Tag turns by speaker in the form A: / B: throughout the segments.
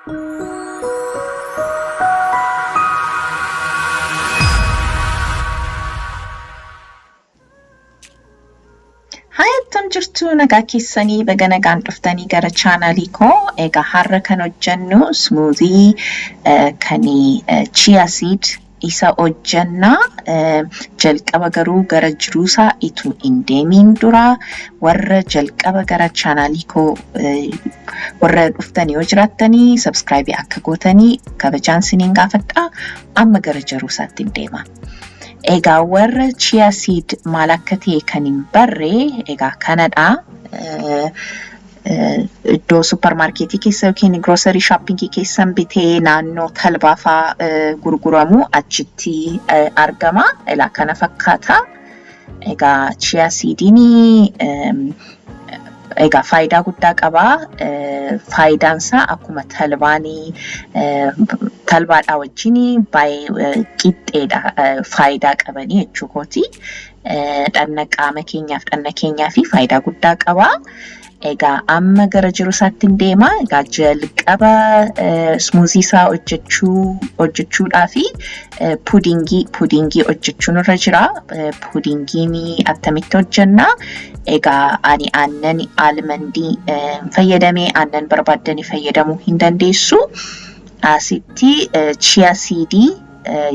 A: Hi, akkam jirtu? Nagaa keessanii? Baga nagaan dhuftanii gara chaanaalii koo. Egaa har'a kan hojjennu smoothie kan chia seed isa hojjenna. Jalqaba garuu gara jiruusaa ituu hin deemiin dura, warra jalqaba gara chaanaalii koo warra dhuftan yoo jiraattanii, subscribe akka gootanii kabajaan siniin gaafadha. Amma gara jiruusaatti hin deema. Egaa warra chia seed maal akka ta'e kan hin barre, egaa kanadha. Iddoo supermarketii keessa yookiin grocery shoppingii keessan bitee, naannoo talbaa fa'aa gurguramu achitti argama. Ilaa, kana fakkaata. Egaa chia seediin egaa faayidaa guddaa qaba. Faayidaan isaa akkuma talbaanii talbaadhaa wajjin baay'ee qixxeedha faayidaa qabanii jechuu kooti. Dhanna qaama keenyaaf, dhanna keenyaa fi faayidaa guddaa qaba. Egaa amma gara jiru isaatti hin deema. Egaa jalqaba smoothie isaa hojjechuudhaa fi puddingii hojjechuun irra jira. Puddingiin attamitti hojjenna? Egaa ani aannan almondii fayyadamee, aannan barbaaddanii fayyadamuu hin dandeessu. Asitti chia seedii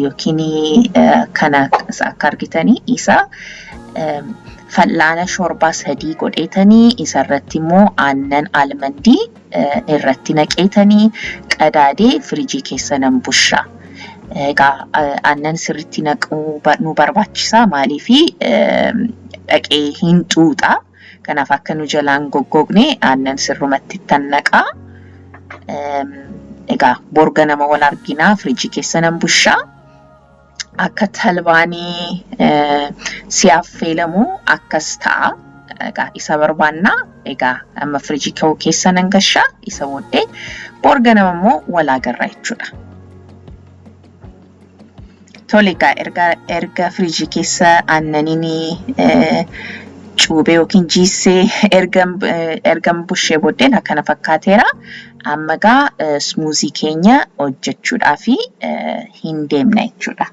A: yookiin kana akka argitanii isa fal'aana shorbaa 3 godheetanii, isarratti immoo aannan almondii irratti naqeetanii, qadaadee firiijii keessa nan busha. Egaa aannan sirriitti naquu nu barbaachisa, maaliifi dhaqee hin xuuxa. Kanaaf akka nu jalaan goggogne aannan sirrumatti ittan naqaa. Egaa borga nama wal arginaa, firiijii keessa nan busha. Akka talbaanii si affeelamu akkas ta'a. Egaa isa barbaannaa. Egaa amma firiijii koo keessa nan gasha. Isa booddee borga nama immoo wal agarra jechuudha. Tole, egaa erga firiijii keessa aannaniin cuubee yookiin jiissee erga bushee booddee akkana fakkaateera. Amma egaa smoothie keenya hojjechuudhaaf hin deemna jechuudha.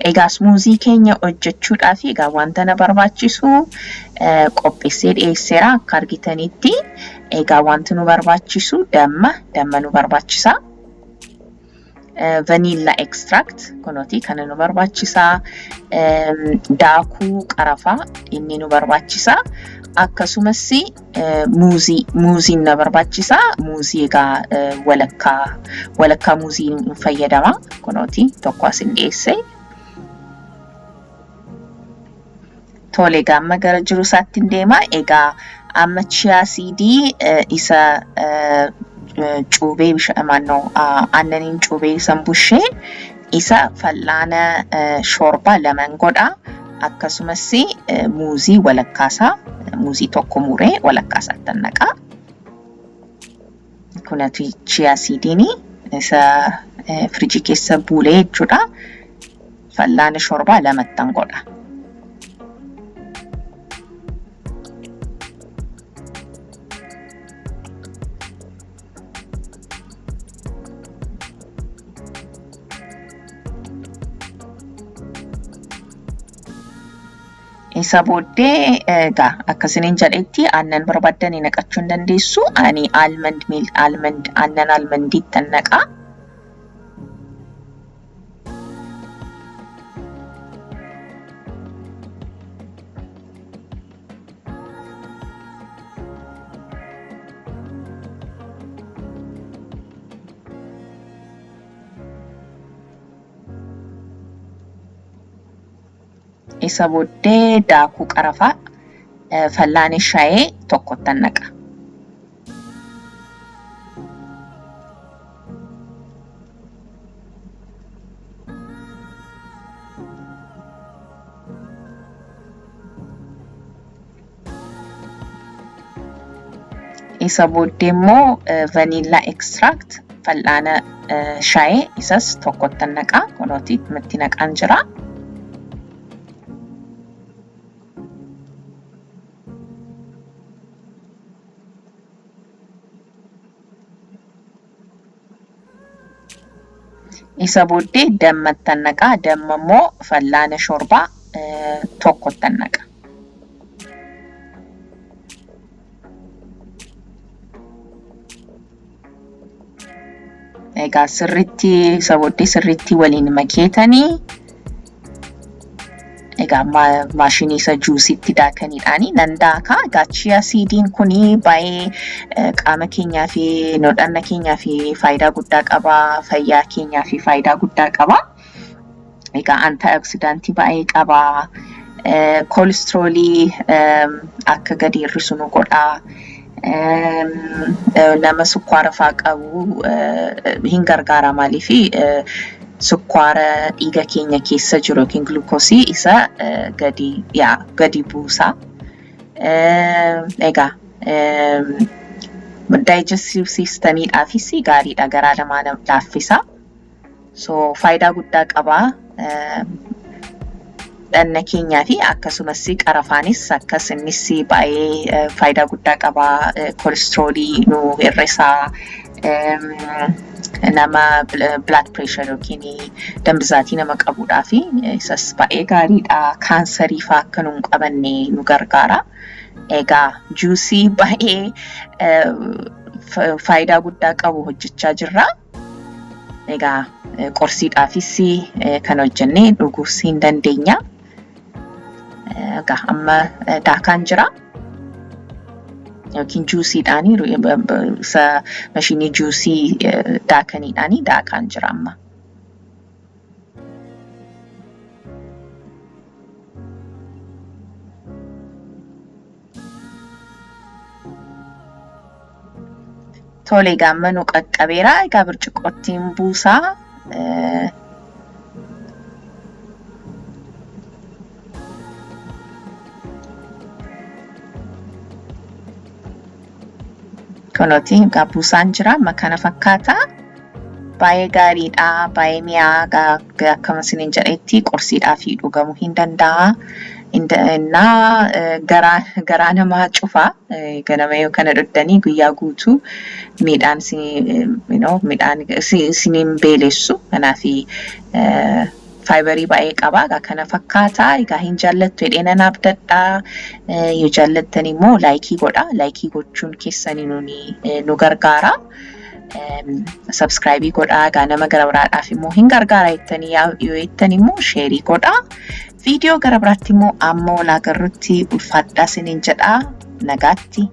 A: Egaa smoothie keenya hojjechuudhaaf egaa wanta na barbaachisu qopheessee dhiyeesseera akka argitanitti. Egaa wanti nu barbaachisu damma nu barbaachisa. Vanilla extract kunooti kana nu barbaachisa. Daakuu qarafaa inni nu barbaachisa. Akkasumas muuziin na barbaachisa. Muuzii egaa walakkaa muuzii fayyadama. Kunooti tokko asin dhiyeesse. Tole, egaa amma gara jiru isaatti hin deema. Egaa amma chia seedii isa cuubee naannoo aannaniin cuubee isan bushee, isa fal'aana shorbaa laman godha. Akkasumas muuzii walakkaasaa, muuzii tokko muree walakkaasaatti naqa. Kunati chia seediin isa firiijii keessa buulee jechuudha. Fal'aana shorbaa lamattan godha. Isa booddee egaa akkasiniin jedhetti aannan barbaaddanii naqachuu hin dandeessu. Ani almond milk, almond, aannan almondiitti naqa. Isa booddee daakuu qarafaa fal'aana shaayee tokkottan naqa. Isa booddee immoo vanilla extract fal'aana shaayee isas tokkottan naqa. Kunooti itti naqaan jira. Isa booddee dammattan naqaa. Damma immoo fallaana shorbaa tokkottan naqa. Egaa sirriitti isa booddee sirriitti waliin makeetanii egaa maashinii isa juusiitti daakaniidhaani nan daakaa. Egaa chia seediin kun baay'ee qaama keenyaa fi dhagna keenyaa fi faayidaa guddaa qaba. Fayyaa keenyaa fi faayidaa guddaa qaba. Egaa antioxidantii baay'ee qaba. Koolestiroolii akka gadi hir'isu nu godha. Nama sukkaara fa'aa qabu hin gargaara, maaliif sukkaara dhiiga keenya keessa jiru yookiin gulukoosii isa gadi yaa gadi buusa. Egaa digestive systemiidhaafis gaariidha, garaa namaa laaffisa. So faayidaa guddaa qaba. Dhagna keenyaa fi akkasumas qarafaanis akkas innis baay'ee faayidaa guddaa qaba. Koolestiroolii nu hir'isaa. Nama blood pressure yookiin dambizaatii nama qabuudhaa fi isas baay'ee gaariidha. Kaansarii fa'aa akka nu hin qabanne nu gargaara. Egaa juusii baay'ee faayidaa guddaa qabu hojjechaa jirra. Egaa qorsiidhaafis kan hojjennee dhuguus hin dandeenya. Egaa amma daakaan jira. Yookiin juusiidhaanii isa mashinii juusii daakaniidhaanii daakaan jira amma. Tole, egaa amma nu qaqqabeera. Egaa birciqoottiin buusaa. Kunooti egaa buusaan jira. Amma kana fakkaata. Baay'ee gaariidha. Baay'ee mi'aa. Akkuma isiniin jedhetti qorsiidhaa fi dhugamuu hin danda'a. Innaa garaa namaa cufa. Ganama yoo kana dhugdanii guyyaa guutuu midhaan midhaan isiniin beelessu. Kanaaf fiberii baay'ee qaba. Egaa kana fakkaata. Egaa hin jaallattu jedhee nan abdadha. Yoo jaallattan immoo likeii godha. Likeii gochuun keessanii nu gargaara. Subscribeii godhaa. Egaa nama gara biraadhaaf immoo hin gargaara jettanii yoo jettan immoo shareii godhaa. Viidiyoo gara biraatti immoo amma wal agarrutti ulfaadhaa isiniin jedhaa. Nagaatti.